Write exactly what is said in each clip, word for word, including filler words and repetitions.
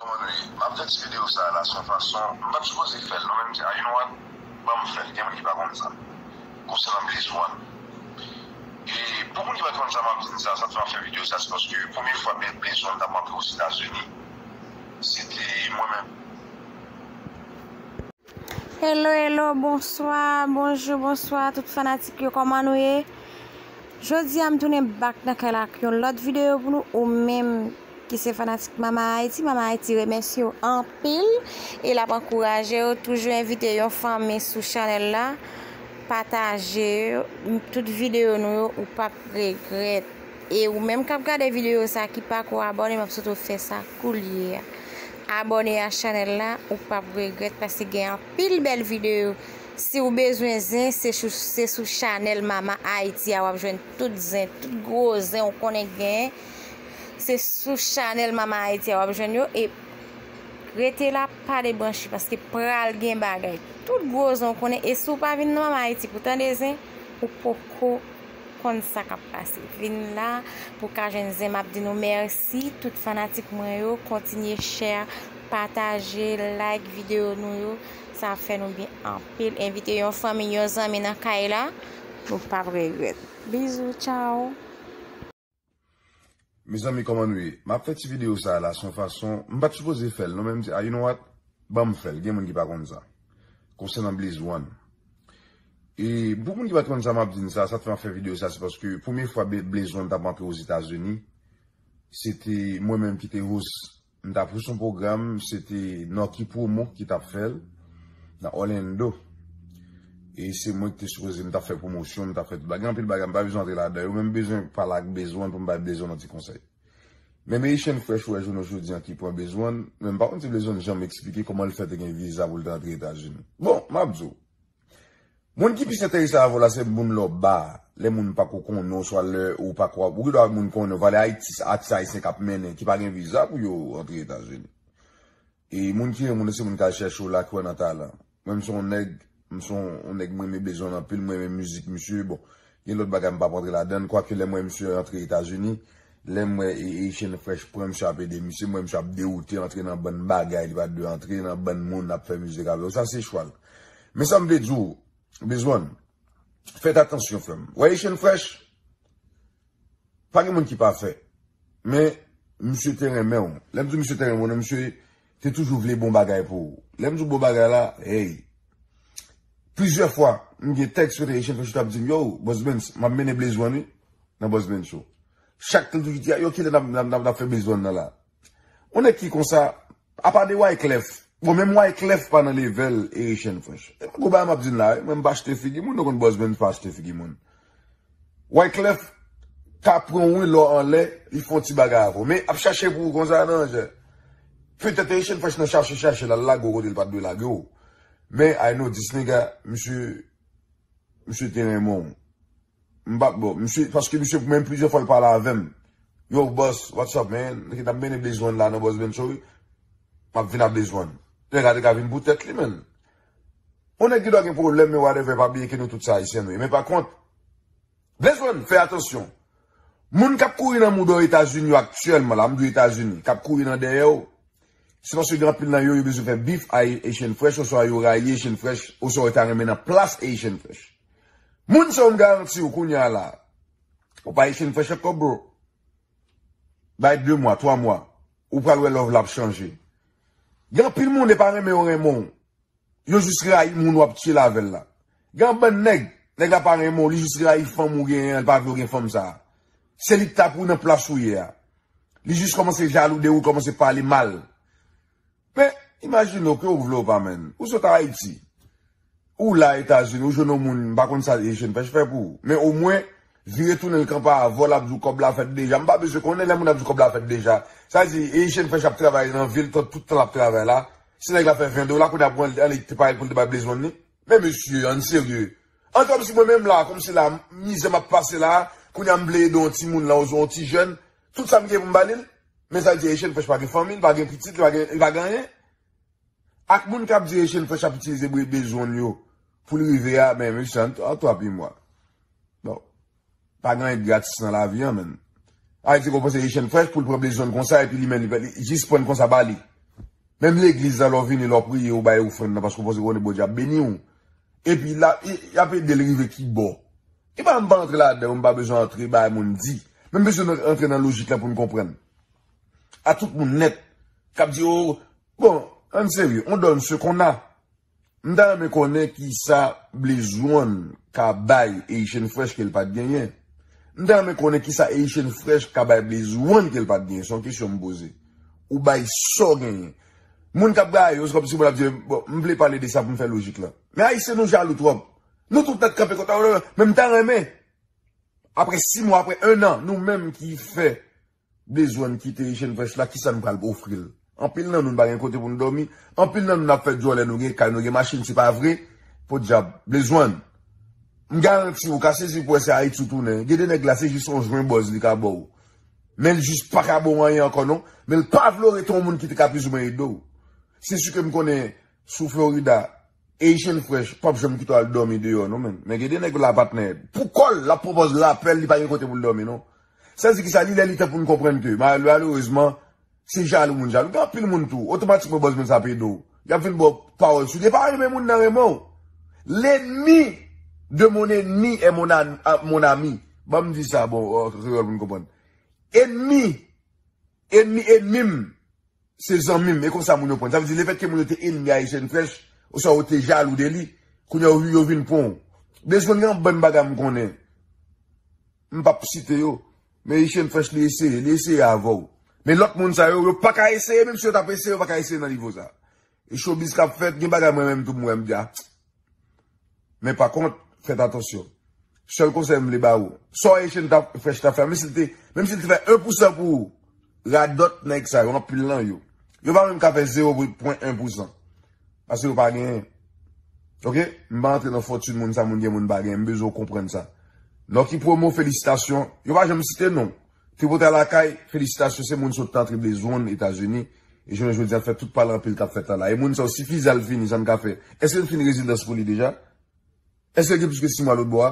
Anmwey, m ap fè ti videyo sa a la se yon fason, m pa t sipoze fè l non, men m di, ah, you know what, ban m fè l, gen moun ki pa konn sa. Konsènan Blaze One. E pou moun ki pa t konn sa, m ap di n sa, sa k fè m ap fè videyo sa, se paske premye fwa Blaze One t ap antre Ozetazini, se te mwen menm. Hello, hello, bonswa, bonjou, bonswa tout fanatik yo, kòman nou ye? Jodi a m tounen back nan kay la ak yon lòt videyo pou nou, ou menm ki se fanatik Mama Haiti, Mama Haiti remèsye w anpil e l ap ankouraje w, toujou envite yon fanmi sou chanèl la, pataje tout videyo nou yo, ou p ap regrèt. E ou menm k ap gade videyo sa ki pako abòne, m ap swete w fè sa koulye a. Abòne a chanèl la, ou p ap regrèt paske gen anpil bèl videyo. Si w bezwen zen, se sou, se sou chanèl Mama Haiti a w ap jwenn tout zen, tout gwo zen ou konnen k genyen. Se sou chanèl Mama Haiti a w ap jwenn yo. E rete la, pa debranche paske pral gen bagay. Tout gwo zen ou konnen. E si w pa vin nan Mama Haiti pou tande zen, ou poko konn sa k ap pase. Vin la pou w ka jwenn zen. M ap di nou mèsi, tout fanatik mwen yo. Kontinye share, pataje, like videyo nou yo. Sa ap fè nou byen anpil. Envite yon fanmi, yon zanmi nan kay la. Nou p ap regrèt. Bizou, tchaw. Mezanmi, kòman nou ye? M ap fè ti videyo sa a la se yon fason, m pa t sipoze fè l non, men m di, ah, you know what, ban m fè l, gen moun ki pa konn sa. Konsènan Blaze One. E pou moun ki pa t konn sa, m ap di n sa, sa k fè m ap fè videyo sa, se paske premye fwa Blaze One t ap antre Ozetazini, se te mwen menm ki te host, m t ap host yon pwogram, se te Norky Promo ki t ap fè l nan Orlando. E se mwen ki te sipoze, m t ap fè pwomosyon, m t ap fè tout bagay. Gen anpil bagay m pa bezwen antre ladan yo, men m bezwen pale ak Blaze One pou m bay Blaze One yon ti konsèy. Menm Haitian Fresh ou wè jounen jodi an ki pran Blaze One, men m pa konn si Blaze One janm eksplike kòman l fè te gen viza pou l te antre Etazini. Bon, m ap di w, moun ki plis enterese avè w la se moun lè w ba, lè moun pako konnen w, oswa lè ou pako, ou gen dwa moun konnen w, valè Ayiti, atis ayisyen k ap mennen, ki pa gen viza pou yo antre Etazini. E moun ki renmen w se moun k al chèche w la, ki wè nan talan. Mwen, m se yon nèg, m se yon nèg, mwen renmen Blaze One anpil, mwen renmen mizik misye. Bon, gen lòt bagay m p ap rantre ladan l, kwake lè m wè misye antre Etazini, lè m wè Haitian Fresh pran misye ap ede misye, m wè misye ap dewoute antre nan bann bagay li pa t dwe antre, nan bann moun ap fè mizik avè yo. Sa se chwa l. Men sa m vle di w, Blaze One, fèt atansyon, frè m. Wè Haitian Fresh, pa gen moun ki pafè. Men, misye te renmen w. Lè m di w misye te renmen w, non, misye te toujou vle bon bagay pou ou. Lè m di w bon bagay la, hey. Plizyè fwa, m gen tèks kote Haitian Fresh t ap di m, yo, Boss Benz, m ap mennen Blaze One, wi, nan Boss Benz Show. Chak tan toujou di, yo, kilè n ap, n ap, n ap, n ap fè Blaze One nan la? Yon nèg ki konsa, apa de Wyclef. Bon, menm Wyclef pa nan level Haitian Fresh. E gwo bagay m ap di n la, wi. Mwen, m pa achte figi moun, nou konn Boss Benz pa achte figi moun. Wyclef ka pran w wi lè w anlè, li fè yon ti bagay avè w. Men ap chache pou ou konsa, non, monchè. Petèt Haitian Fresh nan chache, chache, l al lage w kote l pa t dwe lage w. Men, I know this nigga, misye, misye te renmen w. M pa, bon, misye, paske misye, menm plizyè fwa l pale avè m. Yo, boss, what's up, man? Nèg t ap mennen Blaze One la nan Boss Benz Show, wi. M ap vin a Blaze One. Nèg la te ka vin pou tèt li, man. Yon nèg ki dwe gen pwoblèm, men whatever, pa bliye ke nou tout se Ayisyen nou ye. Men pa kont, Blaze One, fè atansyon. Moun k ap kouri nan mouda w Etazini yo aktyèlman, la, m di w Etazini, k ap kouri nan dèyè w, se paske gen anpil nan yo, yo bezwen fè bif a Haitian Fresh, oswa yo rayi Haitian Fresh, oswa yo ta renmen nan plas Haitian Fresh. Moun sa yo m garanti w kounye a la, ou pa Haitian Fresh ankò, bro. Bay de mwa, twa mwa, ou pral wè love la ap chanje. Gen anpil moun, e pa renmen yo renmen w. Yo jis rayi moun w ap chill avè l la. Gen yon bann nèg, nèg la pa renmen w, li jis rayi fanm ou genyen an, li pa vle w gen fanm sa a. Se li k t ap ou nan plas ou ye a. Li jis kòmanse jalou de ou, kòmanse pale mal. Men, imajine w ke ou vle w pa, menn. Ou sot Ayiti. Ou la Etazini, ou jwenn yon moun, m pa konn sa Haitian Fresh fè pou ou. Men omwen, vire tounen l kanpe avè w, l ap di w kòb la fèt deja. M pa bezwen konnen lè moun ap di w kòb la fèt deja. Sa di, Haitian Fresh ap travay nan vil, tout, tout tan l ap travay la. Si nèg la fè ven dola, kounye a pou ann, ann li te parèt pou l te bay Blaze One li. Men mesye, ann serye. An kòmsi mwen menm la, kòmsi la, mizè m ap pase la, kounye a m vle ede yon timoun la, yon ti jèn, tout sa m gen pou m ba li l. Men sa di Haitian Fresh pa gen fanmi, li pa gen pitit, li pa gen, li pa gen anyen. Ak moun k ap di Haitian Fresh ap itilize Blaze One yo pou l rive a, men mesye, an, an twa pi mwa. Bon. Pa gen anyen k gratis nan lavi an, menn. Ayiti gon panse Haitian Fresh pou l pran Blaze One konsa, epi li menm, li, li jis pran l konsa ba li. Menm legliz la, lè w vini, lè w priye, ou bay ofrann nan, paske w panse konnen Bondye ap beni w. Epi la, y, y ap ede l rive ki bò. E pa m pa antre ladan, m pa bezwen antre, bay moun di. Men m bezwen antre nan lojik la pou n konprann. A tout moun nèt, k ap di, oh, bon, ann serye, on donne ce qu'on a. M ta renmen konnen kisa Blaze One ka bay Haitian Fresh ke l pa t genyen. M ta renmen konnen kisa Haitian Fresh ka bay Blaze One ke l pa t genyen. Se yon kesyon m poze. Ou bay sa w genyen. Moun k ap gaye yo, se kòmsi moun ap di, bon, m vle pale de sa pou m fè lojik la. Men Ayisyen nou jalou twòp. Nou tout nèt kanpe konsa, men m ta renmen. Apre sis mwa, apre en an, nou menm ki fè Blaze One kite Haitian Fresh la, kisa n pral ofri l? Anpil nan nou, n pa gen kote pou n dòmi. Anpil nan nou, n ap fè djòlè, nou gen kay, nou gen machin, se pa vre? Podyab, Blaze One. M garanti w, ou ka sezi pou wè se Ayiti w tounen. Gen de nèg la, se jis yon jwen bòz li ka ba w. Men l jis pa ka ba w anyen ankò, non. Men l pa vle w rete yon moun ki te ka plizoumwen ede w. Se si ke m konnen sou Florida, Haitian Fresh p ap janm kite w al dòmi deyò, non, men. Men gen de nèg la, patnè. Pou kò l, l ap pran pòz lapè l, li pa gen kote pou l dòmi, non. Sa di ki sa, li lè li tan pou n konprann ke, ma-, malerezman, se jalou moun jalou. Gen anpil moun tou, otomatikman bòz moun sa ap ede w. Y ap vin ba w pawòl sou li. E pa renmen moun nan renmen w. L'ennemi de mon ennemi est mon, a-, mon ami. Ban m di sa, bon, an kreyòl pou n konprann. Ennmi, ennmi, ennmi m, se zanmi m. E konsa moun yo pran. Sa vle di, lefètke moun yo te ennmi Haitian Fresh, oswa yo te jalou de li, kounye a yo, yo vin pran w. Blaze One gen yon bann bagay m konnen. M p ap site yo. Men Haitian Fresh, li eseye, li eseye avè w. Men lòt moun sa yo, yo pa ka eseye, menm si yo t ap eseye, yo pa ka eseye nan nivo sa. E showbiz k ap fèt, gen bagay mwen menm tou m wè m di, ah. Men pa kont, fèt atansyon. Sèl konsèy m vle ba ou. Sa w Haitian ta, Fresh ta fè, menm si l te, menm si l te fè en pou san pou ou, radòt nèg sa yo, anpil nan yo. Yo pa menm ka fè zewo pwen en pou san. Paske yo pa genyen. Oke? M pa antre nan fòtin moun sa moun gen, moun pa genyen. M bezwen w konprann sa. Nòki Promo, felisitasyon. Yo pa janm site non. Tripotay Lakay, felisitasyon. Se moun sot antre Blaze One, Etazini. E jounen jodi a, fè tout pale anpil k ap fèt la la. E moun sa yo, si Fiza l fini, sa n ka fè? Èske n fin rezidans pou li deja? Èske l gen plis ke sis mwa lòt bò a?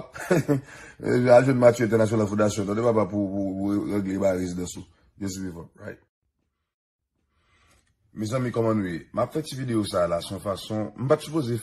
Al jwenn Matye Entènasyonal Fondasyon. Tande papa pou, pou, pou regle ba rezidans ou. Byen sou vivan. Right. Mezanmi, kòman nou ye? M ap fè ti videyo sa a la, se yon fason, m pa t sipoze